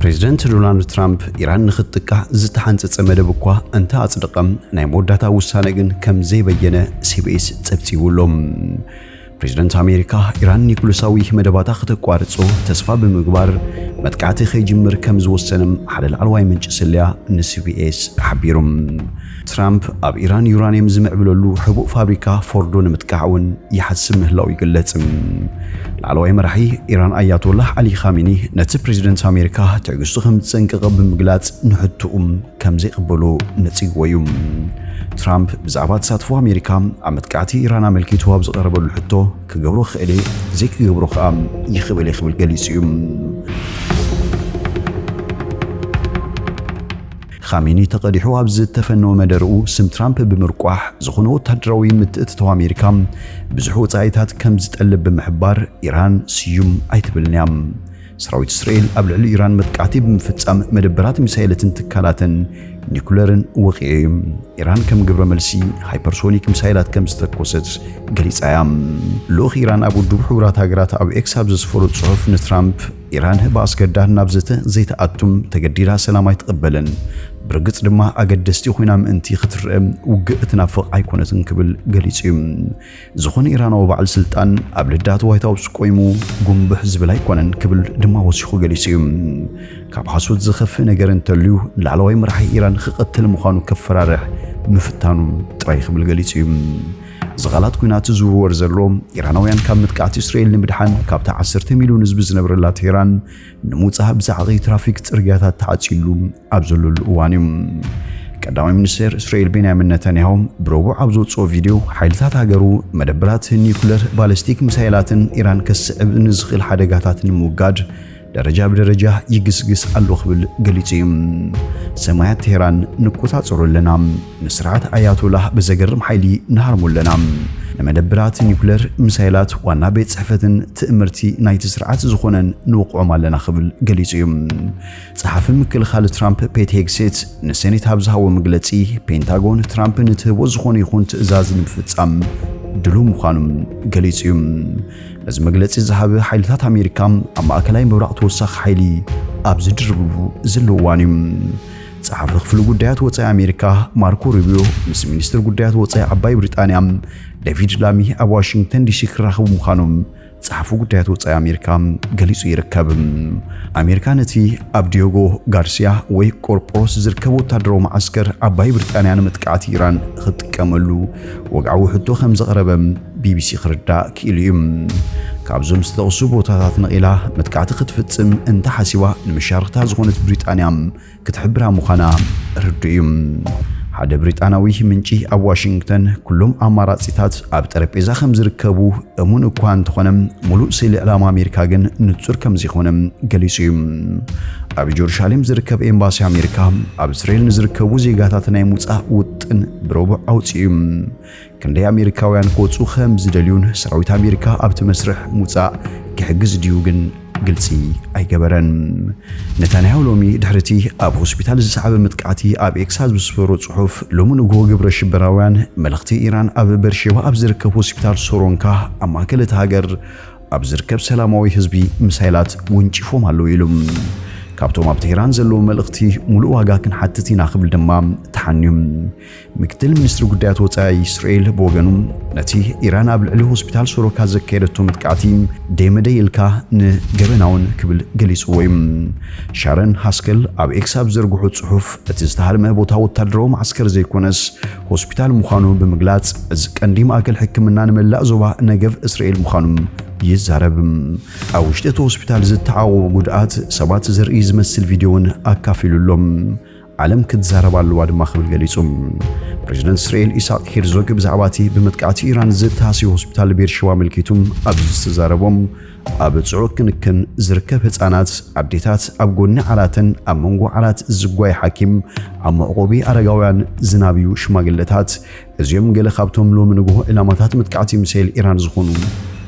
ፕሬዚደንት ዶናልድ ትራምፕ ኢራን ንኽትጥቃዕ ዝተሓንጸጸ መደብ እኳ እንተ ኣጽደቐ፣ ናይ መወዳእታ ውሳነ ግን ከም ዘይበየነ ሲቢኤስ ጸብጺቡ ኣሎ። ፕሬዚደንት ኣሜሪካ ኢራን ኒኩለሳዊ መደባታ ክተቋርጾ ተስፋ ብምግባር መጥቃዕቲ ከይጅምር ከም ዝወሰነ ሓደ ላዕለዋይ ምንጪ ስለያ ንሲቢኤስ ሓቢሩ። ትራምፕ ኣብ ኢራን ዩራንየም ዝምዕብለሉ ሕቡእ ፋብሪካ ፎርዶ ንምጥቃዕ እውን ይሓስብ ምህላው ይግለጽ። ላዕለዋይ መራሒ ኢራን ኣያቶላህ ዓሊ ኻሜኒ ነቲ ፕሬዚደንት ኣሜሪካ ትዕግስቱ ከም ዝጸንቀቐ ብምግላጽ ንሕትኡ ከም ዘይቅበሎ ነጺግዎ እዩ። ትራምፕ ብዛዕባ ተሳትፎ ኣሜሪካ ኣብ መጥቃዕቲ ኢራን ኣመልኪቱ ኣብ ዝቐረበሉ ሕቶ ክገብሮ ክኽእል እየ፣ ዘይክገብሮ ከኣ ይኽእል እየ ክብል ገሊጹ እዩ። ኻሜኒ ተቐዲሑ ኣብ ዝተፈነወ መደርኡ ስም ትራምፕ ብምርቋሕ ዝኾነ ወታደራዊ ምትእትታው ኣሜሪካ ብዙሕ ወጻኢታት ከም ዝጠልብ ብምሕባር ኢራን ስዩም ኣይትብልን እያ። ሰራዊት እስራኤል ኣብ ልዕሊ ኢራን መጥቃዕቲ ብምፍጻም መደበራት ሚሳይላትን ትካላትን ኒኩለርን ወቒዑ እዩ። ኢራን ከም ግብረ መልሲ ሃይፐርሶኒክ ሚሳይላት ከም ዝተኮሰት ገሊጻ እያ። ልኡኽ ኢራን ኣብ ውድብ ሕቡራት ሃገራት ኣብ ኤክስ ኣብ ዘስፈሮ ጽሑፍ ንትራምፕ ኢራን ብኣስገዳድ ናብ ዘተ ዘይትኣቱም ተገዲዳ ሰላም ኣይትቕበልን፣ ብርግጽ ድማ ኣገደስቲ ኮይና ምእንቲ ክትረአ ውግእ እትናፍቕ ኣይኮነትን ክብል ገሊጹ እዩ። ዝኾነ ኢራናዊ በዓል ስልጣን ኣብ ልዳት ዋይት ሃውስ ቆይሙ ጉንብሕ ዝብል ኣይኮነን ክብል ድማ ወሲኹ ገሊጹ እዩ። ካብ ሓሶት ዝኸፍእ ነገር እንተልዩ ንላዕለዋይ መራሒ ኢራን ክቐትል ምዃኑ ከፈራርሕ ምፍታኑ ጥራይ ክብል ገሊጹ እዩ። እዚ ቃላት ኲናት ዝውርወር ዘሎ ኢራናውያን ካብ መጥቃዕቲ እስራኤል ንምድሓን ካብታ ዓሰርተ ሚልዮን ህዝቢ ዝነብረላ ቴህራን ንምውጻእ ብዛዕቒ ትራፊክ ጽርግያታት ተዓጺሉ ኣብ ዘለሉ እዋን እዩ። ቀዳማይ ሚኒስትር እስራኤል ቤንያሚን ነታንያሁ ብረቡዕ ኣብ ዘውፅኦ ቪድዮ ሓይልታት ሃገሩ መደብራት ኒኩለር ባለስቲክ ሚሳይላትን ኢራን ከስዕብ ንዝኽእል ሓደጋታት ንምውጋድ ደረጃ ብደረጃ ይግስግስ ኣሎ ክብል ገሊጹ እዩ። ሰማያት ቴህራን ንቆጻጸሮ ኣለና፣ ንስርዓት ኣያቶላህ ብዘገርም ሓይሊ ንሃርሞ ኣለና፣ ንመደብራት ኒኩለር ሚሳይላት ዋና ቤት ጽሕፈትን ትእምርቲ ናይቲ ስርዓት ዝኾነን ንወቕዖም ኣለና ክብል ገሊጹ እዩ። ጸሓፊ ምክልኻል ትራምፕ ፔት ሄግሴት ንሰኔት ኣብ ዝሃቦ መግለጺ ፔንታጎን ትራምፕ ንትህቦ ዝኾነ ይኹን ትእዛዝ ንምፍጻም ድሉው ምዃኑ ገሊጹ እዩ። ነዚ መግለጺ ዝሃበ ሓይልታት ኣሜሪካ ኣብ ማእከላይ ምብራቕ ተወሳኺ ሓይሊ ኣብ ዝድርብሉ ዘለዉ እዋን እዩ። ጸሓፊ ክፍሊ ጉዳያት ወጻኢ ኣሜሪካ ማርኮ ሩቢዮ ምስ ሚኒስትር ጉዳያት ወጻኢ ዓባይ ብሪጣንያ ዴቪድ ላሚ ኣብ ዋሽንግተን ዲሲ ክራኸቡ ምዃኖም ጸሓፊ ጉዳያት ወጻኢ ኣሜሪካ ገሊጹ ይርከብ። ኣሜሪካ ነቲ ኣብ ዲዮጎ ጋርሲያ ወይ ቆርቆሮስ ዝርከብ ወታደራዊ መዓስከር ዓባይ ብሪጣንያ ንምጥቃዕቲ ኢራን ክትጥቀመሉ ወግዓዊ ሕቶ ከም ዘቕረበ ቢቢሲ ክርዳእ ክኢሉ እዩ። ካብዞም ዝተጠቕሱ ቦታታት ነቒላ መጥቃዕቲ ክትፍጽም እንተሓሲባ ንመሻርኽታ ዝኾነት ብሪጣንያ ክትሕብራ ምዃና ርዱእ እዩ። ሓደ ብሪጣናዊ ምንጪ ኣብ ዋሽንግተን ኩሎም ኣማራጺታት ኣብ ጠረጴዛ ከም ዝርከቡ እሙን እኳ እንተኾነ፣ ሙሉእ ስእሊ ዕላማ ኣሜሪካ ግን ንጹር ከም ዘይኮነ ገሊጹ እዩ። ኣብ ጀሩሳሌም ዝርከብ ኤምባሲ ኣሜሪካ ኣብ እስራኤል ንዝርከቡ ዜጋታት ናይ ምውጻእ ውጥን ብረቡዕ ኣውጺኡ እዩ። ክንደይ ኣሜሪካውያን ክወጹ ከም ዝደልዩን ሰራዊት ኣሜሪካ ኣብቲ መስርሕ ምውጻእ ክሕግዝ ድዩ ግን ግልጺ ኣይገበረን። ነታንያሁ ሎሚ ድሕሪቲ ኣብ ሆስፒታል ዝሰዓበ መጥቃዕቲ ኣብ ኤክስ ኣብ ዝሰፈሮ ጽሑፍ፣ ሎሚ ንግሆ ግብረ ሽበራውያን መልእኽቲ ኢራን ኣብ በርሼባ ኣብ ዝርከብ ሆስፒታል ሶሮንካ ኣብ ማእከል እታ ሃገር ኣብ ዝርከብ ሰላማዊ ህዝቢ ሚሳይላት ወንጪፎም ኣለዉ ኢሉ። ካብቶም ኣብ ቴህራን ዘለዉ መልእኽቲ ሙሉእ ዋጋ ክንሓትት ኢና ክብል ድማ ተሓንዩ። ምክትል ሚኒስትሪ ጉዳያት ወጻኢ እስራኤል ብወገኑ፣ ነቲ ኢራን ኣብ ልዕሊ ሆስፒታል ሶሮካ ዘካየደቶ መጥቃዕቲ ደይመደይ ኢልካ ንገበናውን ክብል ገሊጽዎ እዩ። ሻረን ሃስከል ኣብ ኤክስ ኣብ ዘርግሖ ጽሑፍ፣ እቲ ዝተሃርመ ቦታ ወታደራዊ መዓስከር ዘይኮነስ ሆስፒታል ምዃኑ ብምግላጽ፣ እዚ ቀንዲ ማእከል ሕክምና ንመላእ ዞባ ነገቭ እስራኤል ምዃኑ ይዛረብ። ኣብ ውሽጢ እቲ ሆስፒታል ዝተዓቖቡ ጉድኣት ሰባት ዘርኢ ዝመስል ቪድዮ እውን ኣካፊሉ ኣሎ። ዓለም ክትዛረብ ኣለዋ ድማ ክብል ገሊጹ። ፕሬዚደንት እስራኤል ኢሳቅ ሄርዞግ ብዛዕባ እቲ ብመጥቃዕቲ ኢራን ዝተሃስየ ሆስፒታል ቤርሸባ ኣመልኪቱ ኣብዚ ዝተዛረቦም፣ ኣብ ጽዑቕ ክንክን ዝርከብ ህጻናት፣ ኣዴታት፣ ኣብ ጎኒ ዓራትን ኣብ መንጎ ዓራት ዝጓየ ሓኪም፣ ኣብ መዕቆቢ ኣረጋውያን ዝናብዩ ሽማግለታት፣ እዚኦም ገለ ካብቶም ሎሚ ንግሆ ዕላማታት መጥቃዕቲ ሚሳይል ኢራን ዝኾኑ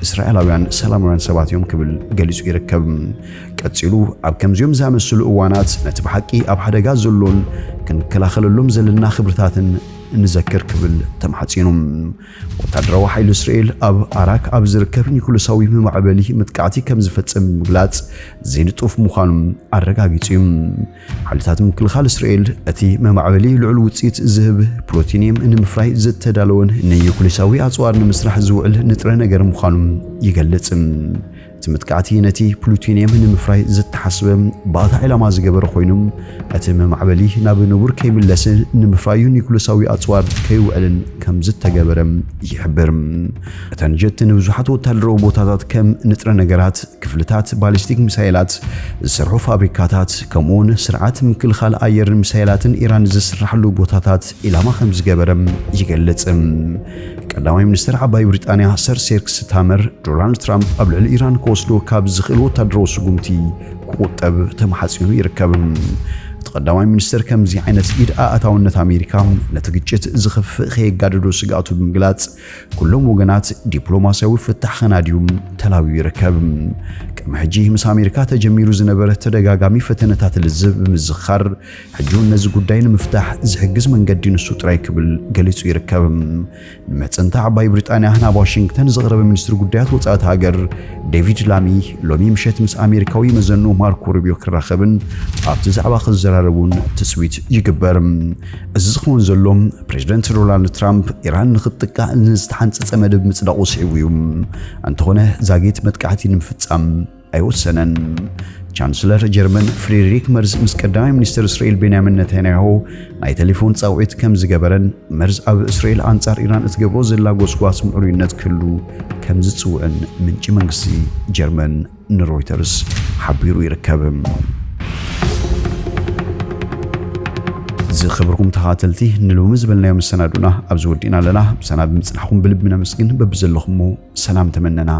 እስራኤላውያን ሰላማውያን ሰባት እዮም ክብል ገሊጹ ይርከብ። ቀጺሉ፣ ኣብ ከምዚኦም ዝኣመሰሉ እዋናት ነቲ ብሓቂ ኣብ ሓደጋ ዘሎን ክንከላኸለሎም ዘለና ክብርታትን ንዘክር ክብል ተማሕጺኑ። ወታደራዊ ሓይሊ እስራኤል ኣብ ኣራክ ኣብ ዝርከብ ኒኩለሳዊ መማዕበሊ መጥቃዕቲ ከም ዝፈጸም ብምግላጽ ዘይንጡፍ ምዃኑ ኣረጋጊጹ እዩ። ሓይልታት ምክልኻል እስራኤል እቲ መማዕበሊ ልዑል ውጽኢት ዝህብ ፕሉቶንየም ንምፍራይ ዝተዳለወን ንኒኩለሳዊ ኣጽዋር ንምስራሕ ዝውዕል ንጥረ ነገር ምዃኑ ይገልጽ። እቲ መጥቃዕቲ ነቲ ፕሉቶንየም ንምፍራይ ዝተሓስበ ባእታ ዕላማ ዝገበረ ኮይኑ፣ እቲ መማዕበሊ ናብ ንቡር ከይምለስ ንምፍራዩ ኒኩለሳዊ ኣጽዋር ከይውዕልን ከም ዝተገበረ ይሕብር። እተን ጀት ንብዙሓት ወታደራዊ ቦታታት ከም ንጥረ ነገራት፣ ክፍልታት ባሊስቲክ ሚሳይላት ዝሰርሑ ፋብሪካታት፣ ከምኡውን ስርዓት ምክልኻል ኣየር ሚሳይላትን ኢራን ዝስራሕሉ ቦታታት ኢላማ ከም ዝገበረ ይገልጽ። ቀዳማይ ሚኒስትር ዓባይ ብሪጣንያ ሰር ሴር ስታመር፣ ዶናልድ ትራምፕ ኣብ ልዕሊ ኢራን ክወስዶ ካብ ዝኽእል ወታደራዊ ስጉምቲ ክቑጠብ ተማሕጺኑ ይርከብ። እቲ ቀዳማይ ሚኒስትር ከምዚ ዓይነት ኢድ ኣእታውነት ኣሜሪካ ነቲ ግጭት ዝኸፍእ ከየጋድዶ ስግኣቱ ብምግላጽ፣ ኩሎም ወገናት ዲፕሎማስያዊ ፍታሕ ከናድዩ ተላብዩ ይርከብ። ቅድሚ ሕጂ ምስ ኣሜሪካ ተጀሚሩ ዝነበረ ተደጋጋሚ ፈተነታት ልዝብ ብምዝኻር፣ ሕጂ እውን ነዚ ጉዳይ ንምፍታሕ ዝሕግዝ መንገዲ ንሱ ጥራይ ክብል ገሊጹ ይርከብ። ንመጽንታ ዓባይ ብሪጣንያ ናብ ዋሽንግተን ዘቕረበ ሚኒስትሪ ጉዳያት ወጻኢ ሃገር ዴቪድ ላሚ ሎሚ ምሸት ምስ ኣሜሪካዊ መዘኑ ማርኮ ሩቢዮ ክራኸብን ኣብቲ ዛዕባ ክዘራረቡን ትጽቢት ይግበር። እዚ ዝኸውን ዘሎ ፕሬዚደንት ዶናልድ ትራምፕ ኢራን ንኽትጥቃዕ ንዝተሓንጸጸ መደብ ምጽዳቑ ስዒቡ እዩ። እንተኾነ ዛጊት መጥቃዕቲ ንምፍጻም ኣይወሰነን። ቻንስለር ጀርመን ፍሬድሪክ መርዝ ምስ ቀዳማይ ሚኒስትር እስራኤል ቤንያሚን ነታንያሁ ናይ ቴሌፎን ጻውዒት ከም ዝገበረን መርዝ ኣብ እስራኤል ኣንጻር ኢራን እትገብሮ ዘላ ጎስጓስ ምዕሩይነት ክህሉ ከም ዝጽውዕን ምንጪ መንግስቲ ጀርመን ንሮይተርስ ሓቢሩ ይርከብ። ዝኸበርኩም ተኸታተልቲ፣ ንሎሚ ዝበልናዮ መሰናዱና ኣብዚ ወዲእና ኣለና። ምሳና ብምጽናሕኩም ብልቢ ነመስግን። በብዘለኹሞ ሰላም ተመነና።